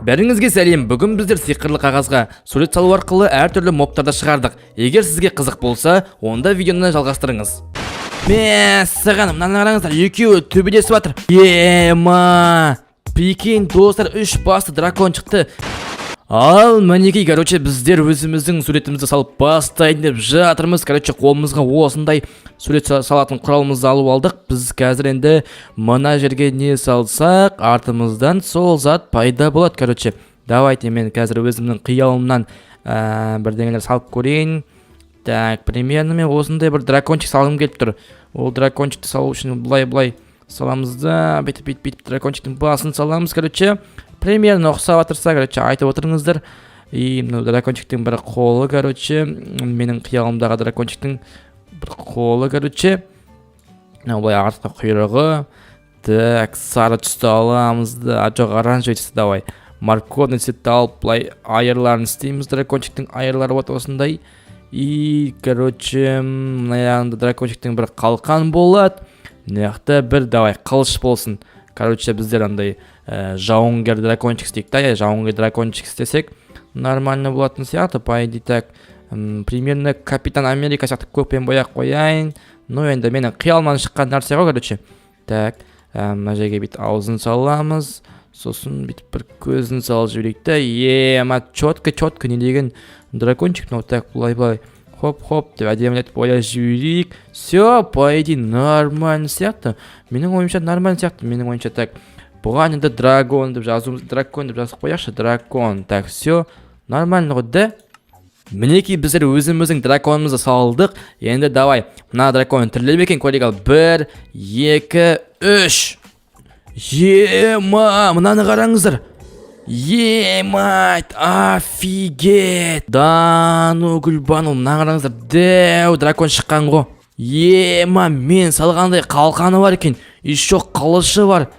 Бәріңізге сәлем! Бүгін біздер сиқырлы қағазға сурет салу арқылы әртүрлі мобтарды шығардық. Егер сізге қызық болса, онда видеоны жалғастырыңыз. Мәссаған, мынаны қараңыздар, екеуі төбелесіп жатыр. Ема, прикинь, достар, үш басты дракон шықты. Ал мінекей, короче, біздер өзіміздің суретімізді салып бастайын деп жатырмыз. Короче, қолымызға осындай сурет салатын құралымызды алып алдық. Біз қазір енді мына жерге не салсақ, артымыздан сол зат пайда болады. Короче, давайте мен қазір өзімнің қиялымнан бірдеңелер салып көрейін. Так, примерно мен осындай бір дракончик салғым келіп тұр. Ол дракончикті салу үшін былай, былай саламыз да, бүйтіп, бүйтіп, бүйтіп дракончиктің басын саламыз. Короче, примерно ұқсап жатырса, короче, айтып отырыңыздар. И мынау дракончиктің бір қолы, короче, менің қиялымдағы дракончиктің бір қолы, короче, мынау былай артқы құйрығы. Так, сары түсті аламыз да, а, жоқ, оранжевый түсті, давай морковный цветті алып, былай айырларын істейміз. Дракончиктің айырлары вот осындай. И, короче, мына жағында дракончиктің бір қалқан болады, мына жақта бір, давай, қылыш болсын. Короче, біздер андай жауынгер дракончик істейік та, иә, жауынгер дракончик істесек, нормально болатын сияқты, по идее. Так, примерно Капитан Америка сияқты көкпен бояп қояйын. Ну, енді менің қиялымнан шыққан нәрсе ғой, короче. Так, мына жерге бүйтіп аузын саламыз, сосын бүйтіп бір көзін салып жіберейік та. Ема, четко, четко, не деген дракончик мынау! Так, былай, былай, хоп, хоп деп әдемілетіп бояп жіберейік. Все, по идее, нормально сияқты, менің ойымша, нормально сияқты, менің ойымша. Так, бұған енді драгон деп жазуымыз, дракон деп жазып қояйықшы, дракон. Так, все нормально ғой да. Мінекей, біздер өзіміздің драконымызды салдық. Енді давай, мына дракон тіріле ме екен, көрейік. Ал, бір, екі, үш! Ема, мынаны қараңыздар! Емать, офигеть! Да ну, Гүлбану, мына қараңыздар, дәу дракон шыққан ғой. Ема, мен салғандай қалқаны бар екен, еще қылышы бар.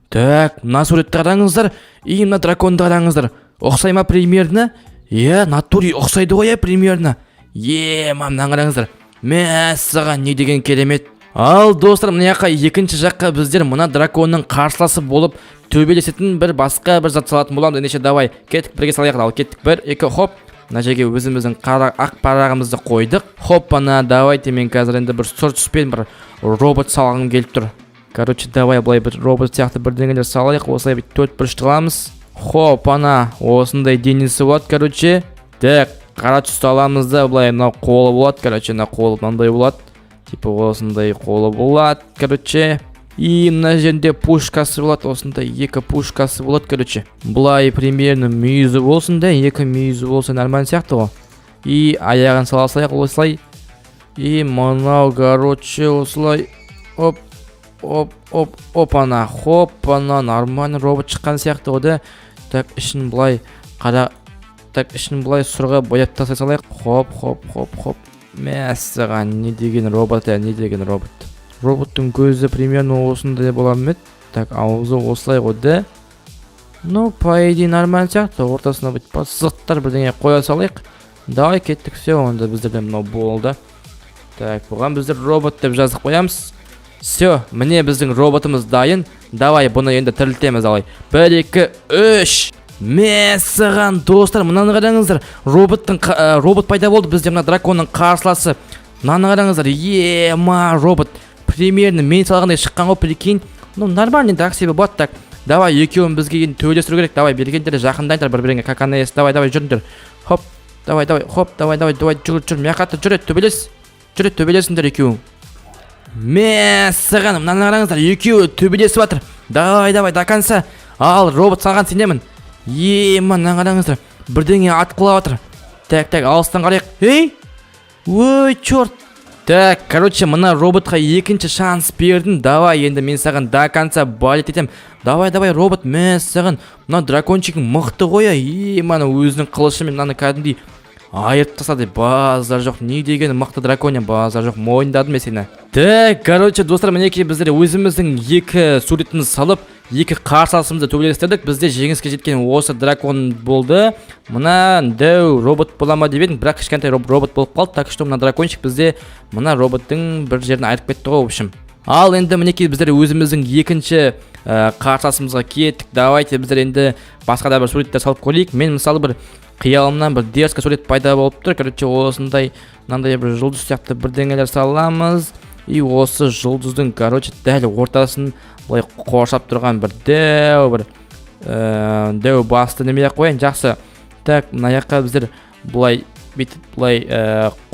Так, мына суретті қараңыздар и мына драконды қараңыздар. Ұқсай ма примерно? Иә, натуре ұқсайды ғой, иә, примерно. Ема, мынаны қараңыздар. Мәссаған, не деген керемет! Ал, достар, мына жаққа, екінші жаққа біздер мына драконның қарсыласы болып төбелесетін бір басқа бір зат салатын боламыз. Ендеше, давай, кеттік, бірге салайық. Ал, кеттік, бір, екі, хоп! Мына жерге өзіміздің қара ақ парағымызды қойдық. Хоп, ана, давайте мен қазір енді бір сұр түспен бір робот салғым келіп тұр. Короче, давай былай бір робот сияқты бірдеңелер салайық. Осылай бүйтіп төрт бұрышты қыламыз. Хоп, ана, осындай денесі болады, короче. Так, қара түсті аламыз да, былай мынау қолы болады, короче, мына қолы мынандай болады. Типа осындай қолы болады, короче. И мына жерде пушкасы болады, осындай екі пушкасы болады, короче. Былай примерно мүйізі болсын да, екі мүйізі болса, нормально сияқты ғой. И аяғын сала салайық осылай. И мынау, короче, осылай, оп, оп, оп, оп, ана, хоп, ана, нормально робот шыққан сияқты ғой да. Так, ішін былай қара, так, ішін былай сұрға бояп тастай салайық. Хоп, хоп, хоп, хоп! Мәссаған, не деген робот, ә, не деген робот! Роботтың көзі примерно осындай бола ма еді? Так, аузы осылай ғой да. Ну, по идее, нормально сияқты. Ортасына бүйтіп сызықтар бірдеңе қоя салайық. Давай, кеттік, все, онда біздерде мынау болды. Так, бұған біздер робот деп жазып қоямыз. Все, міне, біздің роботымыз дайын. Давай, бұны енді тірілтеміз. Давай, бір, екі, үш! Мәссаған, достар, мынаны қараңыздар! Роботтың робот пайда болды бізде, мына драконның қарсыласы. Мынаны қараңыздар, ема, робот примерно мен салғандай шыққан ғой, прикинь. Ну, нормально енді, так себе болады. Так, давай, екеуін бізге енді төбелестіру керек. Давай, бергендер, жақындаңдар бір біріңе как она есть. Давай, давай, жүріңдер, хоп, давай, давай, хоп, давай, давай, давай, жүгір, жүр, мына жаққа, жүр, төбелес, жүр, төбелесіңдер екеуің. Мәссаған, мынаны қараңыздар, екеуі төбелесіп жатыр. Давай, давай, до конца! Ал, робот, саған сенемін. Ема, мынаны қараңыздар, бірдеңе атқылап жатыр. Так, так, алыстан қарайық. Ей, ой, черт! Так, короче, мына роботқа екінші шанс бердім. Давай, енді мен саған до конца болеть етемін. Давай, давай, робот! Мәссаған, мына дракончигің мықты ғой, ей. Мана өзінің қылышымен мынаны кәдімгідей айырып тастады, базар жоқ. Не деген мықты дракония, базар жоқ, мойындадым мен сені. Так, короче, достар, мінекей, біздер өзіміздің екі суретімізді салып, екі қарсыласымызды төбелестірдік. Бізде жеңіске жеткен осы дракон болды. Мына дәу робот бола ма деп едім, бірақ кішкентай робот болып қалды. Так что мына дракончик бізде мына роботтың бір жерін айырып кетті ғой, в общем. Ал енді, мінекей, біздер өзіміздің екінші Қарсыласымызға кеттік. Давайте біздер енді басқа да бір суреттер салып көрейік. Мен, мысалы, бір қиялымнан бір дерзкий сурет пайда болып тұр. Короче, осындай, мынандай бір жұлдыз сияқты бірдеңелер саламыз. И осы жұлдыздың, короче, дәл ортасын былай қоршап тұрған бір дәу, бір дәу басты неме қояйын. Жақсы. Так, мына жаққа біздер былай бүйтіп, былай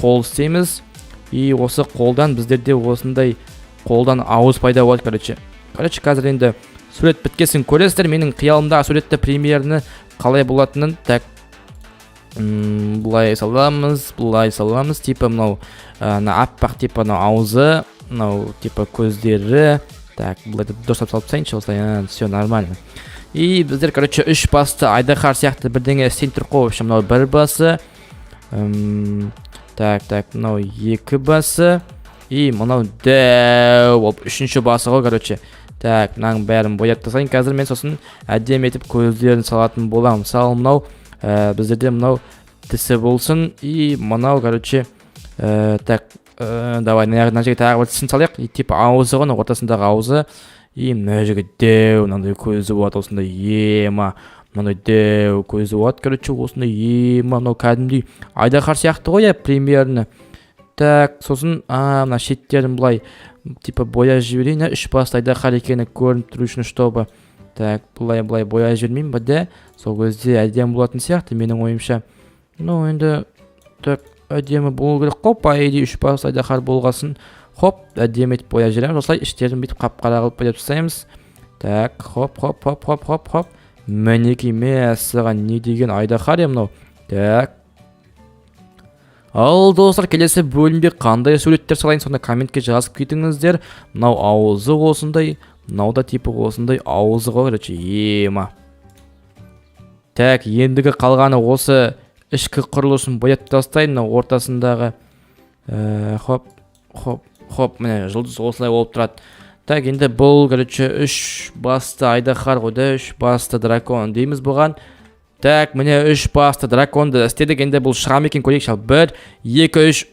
қол істейміз. И осы қолдан біздерде осындай қолдан ауыз пайда болады. Короче, қазір енді сурет біткесін көресіздер менің қиялымдағы суретті, примерно қалай болатынын. Так, былай саламыз, былай саламыз. Типа мынау, мына аппақ, типа мынау аузы, мынау типа көздері. Так, былай дұрыстап салып тастайыншы осылай. Все нормально. И біздер, короче, үш басты айдаһар сияқты бірдеңе істейін тұрық қой. В общем, мынау бір басы. Так, так, мынау екі басы и мынау дәу болып үшінші басы ғой, короче. Так, мынаның бәрін бояп тастайын қазір мен, сосын әдемі етіп көздерін салатын боламын. Мысалы, мынау біздерде мынау тісі болсын. И мынау, короче, так, давай мына жерге тағы бір тісін салайық. И типа ауызы ғой, мына ортасындағы ауызы. И мына жерге дәу мынандай көзі болады осындай. Ема, мынандай дәу көзі болады, короче, осындай. Ема, мынау кәдімгідей айдаһар сияқты ғой, иә, примерно. Так, сосын мына шеттерін былай типа бояп жіберейін, иә, үш басты айдаһар екені көрініп тұру үшін, чтобы. Так, былай, былай бояп жібермеймін ба, да? Сол кезде әдемі болатын сияқты менің ойымша. Ну енді, так, әдемі болу керек қой, по идее, үш басты айдаһар болғасын. Хоп, әдемі етіп бояп жібереміз осылай, іштерін бүйтіп қап қара қылып бояп тастаймыз. Так, хоп, хоп, хоп, хоп, хоп, хоп, мінекей. Мәссаған, не деген айдаһар е мынау! Так, ал достар, келесі бөлімде қандай суреттер салайын, соны комментке жазып кетіңіздер. Мынау ауызы осындай, мынау да типа осындай ауызы ғой, короче. Ема. Так, ендігі қалғаны осы ішкі құрылысын бояп тастайын, мынау ортасындағы. Хоп, хоп, хоп, міне, жұлдыз осылай болып тұрады. Так, енді бұл, короче, үш басты айдаһар ғой да, үш басты дракон дейміз бұған. Так, міне, үш басты драконды істедік. Енді бұл шыға ма екен, көрейікші. Ал, бір, екі, үш.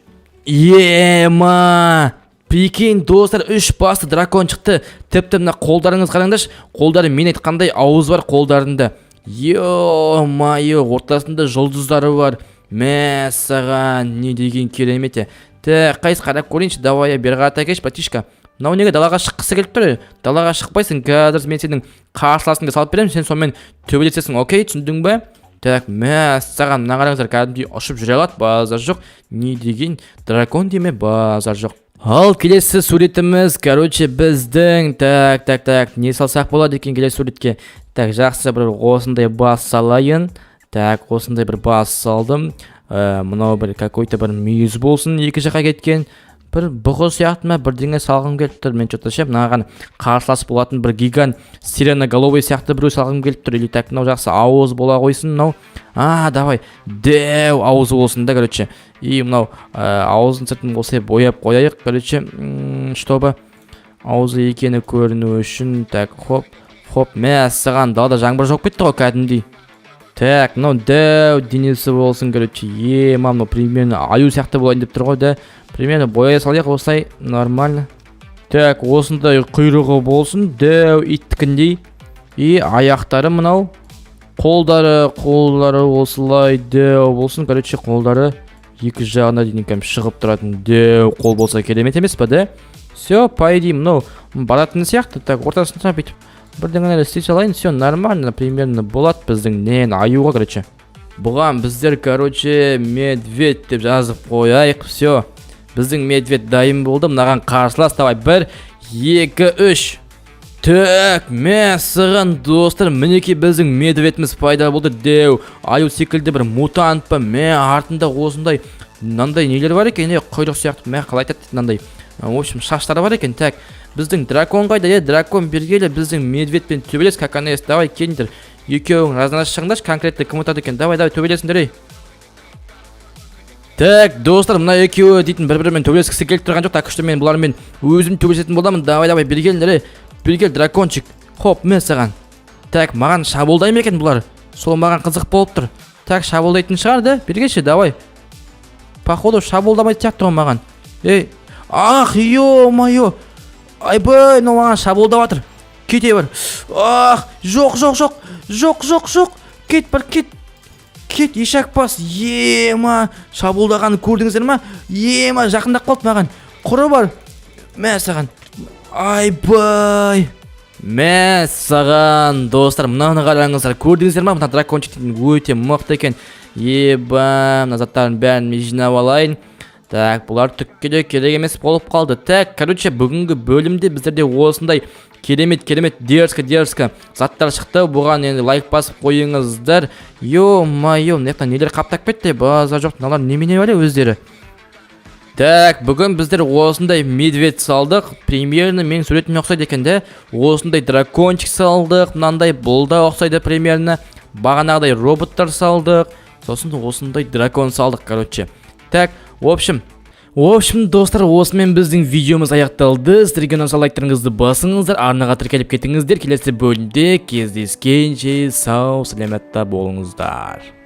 Ема, прикинь, достар, үш басты дракон шықты. Тіпті мына қолдарыңыз, қараңдаршы, қолдары мен айтқандай ауыз бар қолдарында. Ё-моё, ортасында жұлдыздары бар. Мәссаған, не деген керемет! Е, так, қайсы, қарап көрейінші. Давай, бері қарата келші, братишка. Мынау неге далаға шыққысы келіп тұр? Далаға шықпайсың. Қазір мен сенің қарсыласыңды салып беремін, сен сонымен төбелесесің, окей, түсіндің ба? Так, мәссаған, мына қараңыздар, кәдімгідей ұшып жүре алады, базар жоқ. Не деген дракон деме, базар жоқ. Ал келесі суретіміз, короче, біздің. Так, так, так, не салсақ болады екен келесі суретке? Так, жақсы, бір осындай бас салайын. Так, осындай бір бас салдым. Мынау бір какой-то бір мүйіз болсын, екі жаққа кеткен бір бұғы сияқты ма, бірдеңе салғым келіп тұр мен че-то ше. Мынаған қарсылас болатын бір гигант сиреноголовый сияқты біреу салғым келіп тұр. Или, так, мынау жақсы ауыз бола қойсын мынау. Давай, дәу ауызы болсын да, короче. И мынау ауыздың сыртын осылай бояп қояйық, короче, чтобы аузы екені көріну үшін. Так, хоп, хоп, мәссаған, далада жаңбыр жауып кетті ғой кәдімгідей. Так, мынау дәу денесі болсын, короче. Ема, мынау примерно аю сияқты болайын деп тұр ғой да. Примерно бояй салайық осылай, нормально. Так, осындай құйрығы болсын, дәу иттікіндей. И аяқтары мынау, қолдары осылай дәу болсын, короче. Қолдары екі жағына дейін кәдімгі шығып тұратын дәу қол болса, керемет емес па, да? Все, по идее, мынау баратын сияқты. Так, ортасында бүйтіп бірдеңелер істей салайын. Все нормально, примерно болады біздің нені, аюға, короче. Бұған біздер, короче, медведь деп жазып қояйық. Все, біздің медведь дайын болды. Мынаған қарсылас. Давай, бір, екі, үш. Так, мәссаған, достар, мінекей, біздің медведіміз пайда болды. Дәу аю секілді бір мутант па? Мә, артында осындай мынандай нелер бар екен, е, құйрық сияқты. Мә, қалай айтады, мынандай, в общем, шаштары бар екен. Так, біздің дракон қайда? Е, дракон, бері біздің медведьпен төбелес, как она есть. Давай, келіңдер, екеуің разнос шығыңдаршы, конкретно кім ұтады екен. Давай, давай, төбелесіңдер, ей. Так, достар, мына екеуі дейтін бір бірімен төбелескісі келіп тұрған жоқ. Так что мен бұлармен өзім төбелесетін боламын. Давай, давай, бері келіңдер, ей, бері кел, дракончик. Хоп, міне саған. Так, маған шабуылдай ма екен бұлар? Сол маған қызық болып тұр. Так, шабуылдайтын шығар да. Бері келші, давай. Походу, шабуылдамайтын сияқты ғой маған. Ей, ах, ё-моё, айбай, мынау маған шабуылдап жатыр. Кете бар. Ах, жоқ, жоқ, жоқ, жоқ, жоқ, жоқ, кет, бар, кет, кет, ешак бас. Ема, шабуылдағанын көрдіңіздер ма? Ема, жақындап қалды маған. Құры бар, мә саған. Айбай, мә саған. Достар, мынаны қараңыздар, көрдіңіздер ма? Мына дракончик өте мықты екен. Еба, мына заттардың бәрін мен жинап алайын. Так, бұлар түкке де керек емес болып қалды. Так, короче, бүгінгі бөлімде біздерде осындай керемет, керемет, дерзко, дерзко заттар шықты. Бұған енді лайк басып қойыңыздар. Ё-моё, мына жақта нелер қаптап кетті? Базар жоқ, мыналар немене бәле өздері? Так, бүгін біздер осындай медведь салдық. Примерно менің суретіме ұқсайды екен да. Осындай дракончик салдық, мынандай, бұл да ұқсайды примерно. Бағанағыдай роботтар салдық. Сосын осындай дракон салдық, короче. Так, в общем, достар, осымен біздің видеомыз аяқталды. Сіздерге ұнаса, лайктарыңызды басыңыздар, арнаға тіркеліп кетіңіздер. Келесі бөлімде кездескенше сау саламатта болыңыздар.